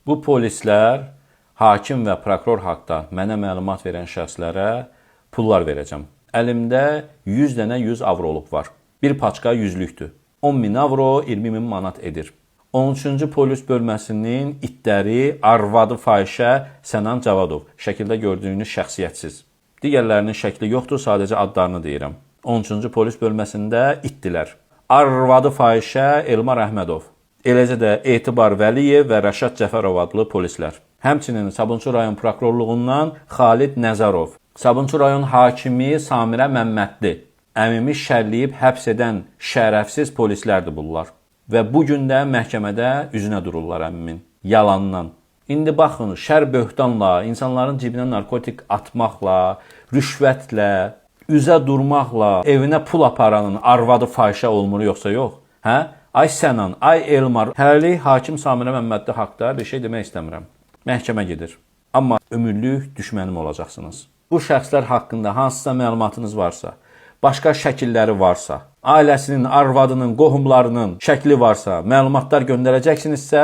Bu polislər hakim və prokuror haqda mənə məlumat verən şəxslərə pullar verəcəm. Əlimdə 100 dənə 100 avroluq var. Bir paçka yüzlükdür. 10 min avro 20 min manat edir. 13-cü polis bölməsinin itləri, arvadı fahişə Sənan Cavadov. Şəkildə gördüyünüz şəxsiyyətsiz. Digərlərinin şəkli yoxdur, sadəcə adlarını deyirəm. 13-cü polis bölməsində itdilər. Arvadı fahişə Elmar Əhmədov. Eləcə də Etibar Vəliyev və Rəşad Cəfərov adlı polislər. Həmçinin Sabunçu rayon prokurorluğundan Xalid Nəzərov, Sabunçu rayon hakimi Samirə Məmmədli, əmimi şərləyib həbs edən şərəfsiz polislərdir bunlar. Və bu gün də məhkəmədə üzünə dururlar əmimin yalandan. İndi baxın, şər böhtanla, insanların cibinə narkotik atmaqla, rüşvətlə, üzə durmaqla evinə pul aparanın arvadı fahişə olmur yoxsa yox? Hə? Ay Sənan, ay Elmar, hələlik hakim Samirə Məmmədli haqda bir şey demək istəmirəm. Məhkəmə gedir. Amma ömürlük düşmənim olacaqsınız. Bu şəxslər haqqında hansısa məlumatınız varsa, başqa şəkilləri varsa, ailəsinin, arvadının, qohumlarının şəkli varsa, məlumatlar göndərəcəksinizsə,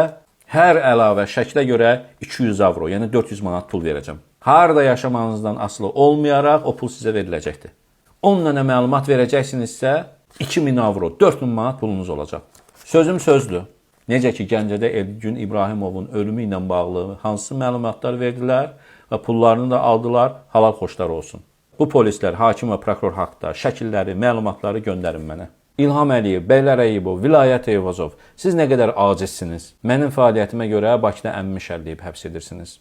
hər əlavə şəklə görə 200 avro, yəni 400 manat pul verəcəm. Harda yaşamağınızdan asılı olmayaraq o pul sizə veriləcəkdir. 10 dənə məlumat verəcəksinizsə, 2000 avro, 4000 manat pulunuz olacaq. Sözüm sözdür. Necə ki Gəncədə Elgün İbrahimovun ölümü ilə bağlı hansı məlumatlar verdilər və pullarını da aldılar, halal xoşlar olsun. Bu polislər, hakim və prokuror haqda şəkilləri, məlumatları göndərin mənə. İlham Əliyev, Bəylər Əyubov, Vilayət Eyvazov, siz nə qədər acizsiniz? Mənim fəaliyyətimə görə Bakıda əmmimi şərləyib həbs edirsiniz.